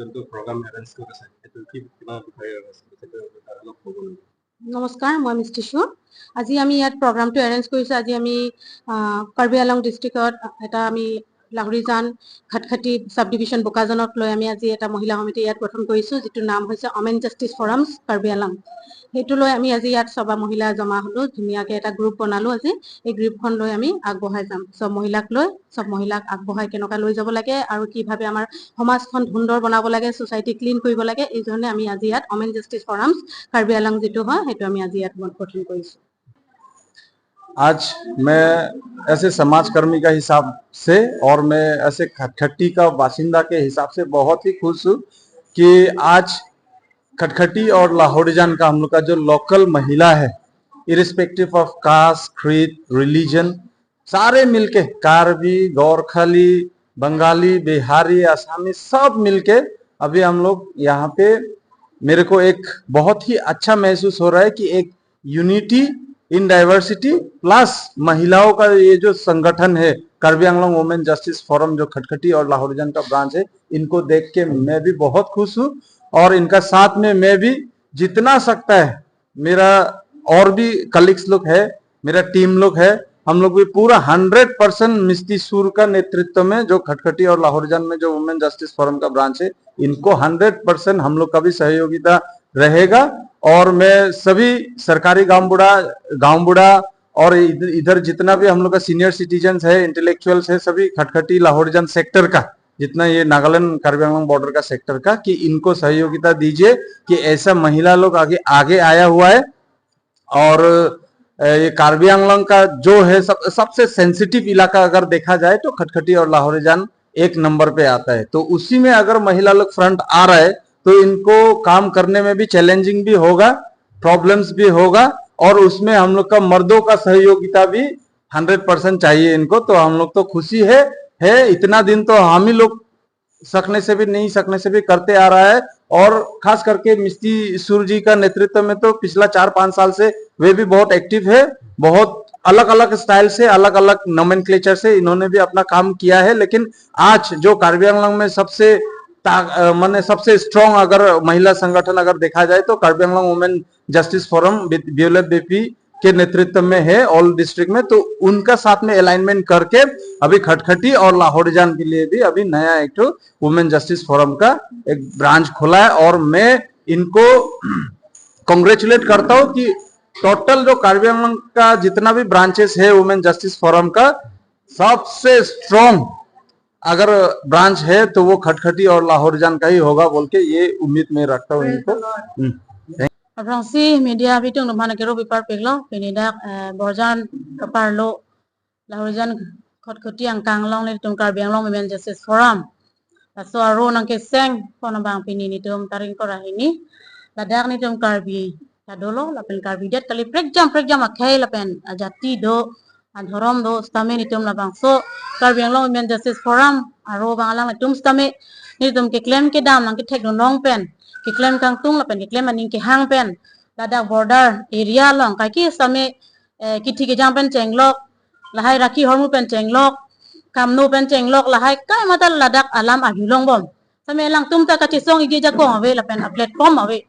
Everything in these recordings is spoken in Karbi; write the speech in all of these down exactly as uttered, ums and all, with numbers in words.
যোনটো programme arrange কৰিছে, সেইটো কি, কিমান বিষয়ে আছে, সেইটো অলপ ক'ব নেকি? নমস্কাৰ, মই মিষ্টি চুৰ। আজি আমি ইয়াত প্ৰগ্ৰামটো এৰেঞ্জ কৰিছোঁ। আজি আমি, আহ, কাৰ্বি আংলং ডিষ্ট্ৰিক্টত এটা আমি লাহৰিজান খটখটি ছাব ডিভিজন বোকাজানক লৈ আমি আজি এটা মহিলা সমিতি ইয়াত গঠন কৰিছোঁ, যিটোৰ নাম হৈছে অমেন জাষ্টিছ ফৰামছ কাৰ্বি আংলং। সেইটো লৈ আমি আজি ইয়াত সভা মহিলা জমা হ'লোঁ, ধুনীয়াকৈ এটা গ্ৰুপ বনালোঁ আজি। এই গ্ৰুপখন লৈ আমি আগবঢ়াই যাম। সব মহিলাক লৈ, সব মহিলাক আগবঢ়াই কেনেকুৱা লৈ যাব লাগে আৰু কিভাৱে আমাৰ সমাজখন সুন্দৰ বনাব লাগে, ছ'চাইটি ক্লিন কৰিব লাগে, এই ধৰণে আমি আজি ইয়াত অমেন জাষ্টিছ ফৰামছ কাৰ্বি আংলং যিটো হয়, সেইটো আমি আজি ইয়াত গঠন কৰিছোঁ। आज मैं ऐसे समाजकर्मी का हिसाब से और मैं ऐसे खटखटी का बासिंदा के हिसाब से बहुत ही खुश हूँ कि आज खटखटी और लाहौरीजान का हम लोग का जो लोकल महिला है, irrespective of caste, creed, religion, सारे मिलके, कार्बी, गोरखली, बंगाली, बिहारी, आसामी, सब मिलके अभी हम लोग यहाँ पे, मेरे को एक बहुत ही अच्छा महसूस हो रहा है कि एक यूनिटी इन डाइवर्सिटी प्लस महिलाओं का ये जो संगठन है कार्बी आंगलोंग वुमेन जस्टिस फोरम, जो खटखटी और लाहौरीजान का ब्रांच है, इनको देख के मैं भी बहुत खुश हूँ। और इनका साथ में मैं भी जितना सकता है, मेरा और भी कलीग्स लोग है, मेरा टीम लोग है, हम लोग भी पूरा हंड्रेड परसेंट मिस्टी सूर का नेतृत्व में, जो खटखटी और लाहौरीजान में जो वुमेन जस्टिस फोरम का ब्रांच है, इनको हंड्रेड परसेंट हम लोग का भी सहयोगिता रहेगा। और मैं सभी सरकारी गांव बूढ़ा, गांव बूढ़ा और इध- इधर जितना भी हम लोग का सीनियर सिटीजन्स है, इंटेलेक्चुअल्स है, सभी खटखटी लाहौरीजान सेक्टर का, जितना ये नागालैंड कार्बी आंगलोंग बॉर्डर का सेक्टर का, कि इनको सहयोगिता दीजिए कि ऐसा महिला लोग आगे आगे आया हुआ है। और अ, ये कार्बी आंगलोंग का जो है सब सबसे सेंसिटिव इलाका अगर देखा जाए तो खटखटी और लाहौरीजान एक नंबर पे आता है। तो उसी में अगर महिला लोग फ्रंट आ रहा है तो इनको काम करने में भी चैलेंजिंग भी होगा, प्रॉब्लम्स भी होगा, और उसमें हम लोग का मर्दों का सहयोगिता भी हंड्रेड परसेंट चाहिए इनको। तो हम लोग तो खुशी है, है इतना दिन तो हम ही लोग सकने से भी नहीं सकने से भी करते आ रहा है। और खास करके मिस्टी सूर जी का नेतृत्व में तो पिछला चार पांच साल से वे भी बहुत एक्टिव है, बहुत अलग अलग स्टाइल से, अलग अलग नोमेनक्लेचर से इन्होंने भी अपना काम किया है। लेकिन आज जो कार्बी आंगलोंग में सबसे ता- अ, माने सबसे स्ट्रांग अगर महिला संगठन अगर देखा जाए तो कार्बी आंगलोंग वुमेन जस्टिस फोरम, बियोले बेपी के नेतृत्व में है ऑल डिस्ट्रिक्ट में, तो उनका साथ में अलाइनमेंट करके अभी खटखटी और लाहौरीजान के लिए भी अभी नया एक ठो वुमेन जस्टिस फोरम का एक ब्रांच खोला है। और मैं इनको कॉन्ग्रेचुलेट करता हूँ कि टोटल जो कार्बी आंगलोंग का जितना भी ब्रांचेस है वुमेन जस्टिस फोरम का, सबसे स्ट्रांग अगर ब्रांच है तो वो खटखटी और लाहौरीजान का ही होगा बोल के ये उम्मीद मैं रखता हूँ इनको। हम्म। Aphrangsi media abitung atum aphan kero bipar peklo, pini dak, eh, Borjan kaparlo, Lahorijan Khotkhoti angkang along nelitum Karbi Anglong Women Justice Forum. Laso aro nangkeseng pon abang pini nelitum tarik ingkoi ra hini. Ladak nelitum Karbi kadolo, lapen Karbi det kali, prekjam prekjam akhei lapen ajati do, adhorom do, sitame nelitum labangso Karbi Anglong Women Justice Forum aro abang alanglitum sitame nelitum keklem kedam nangkethek dun long pen, keklem kangtung lapen keklem aning kehang pen, ladak border area along kaike sitame, eh, kithi kejang pen chenglok, lahai rakhi hormu pen chenglok, kamno pen chenglok, lahai kai mata ladak alam arjulong bom. Sitame alangtum ta kachesong igi ajakong ave lapen a platform ave.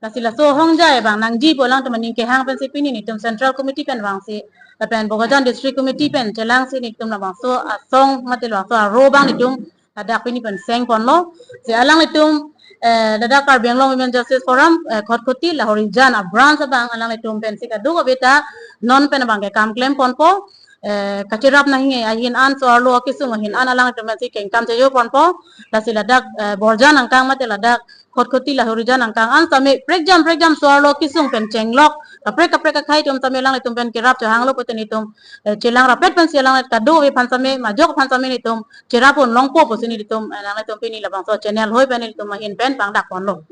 Lasi laso ahongjai abang nangji pu alangtum aning kehang pensi pini nelitum Central Committee pen vangsi lapen Bokajan District Committee pen chelangsi nelitum labangso asong mate labangso aro abang nelitum ladak pini pen seng ponlo. Si alanglitum, eh, ladak Karbi Anglong Women Justice Forum, eh, Khotkhoti Lahorijan a branch abang alanglitum pensi kadokave ta non pen abang ke kam klem ponpo. Eh, kacherap nangji ahin an, so-arlo akesung ahin an alanglitum pensi kengkam chejo ponpo. Lasi ladak, eh, Borjan angkang mate ladak Khotkhoti Lahorijan angkang an sitame prekjam prekjam so-arlo akesung pen chenglok, kaprek kaprek akhei atum sitame alanglitum pen kerap chohanglo pute nelitum, eh, chelang rapet pensi alangli kadokave aphan sitame, majok aphan sitame nelitum cherap un longpo pusi nelitum, eh, alanglitum pini labangso channel hoi pen nelitum ahin pen pangdak ponlo.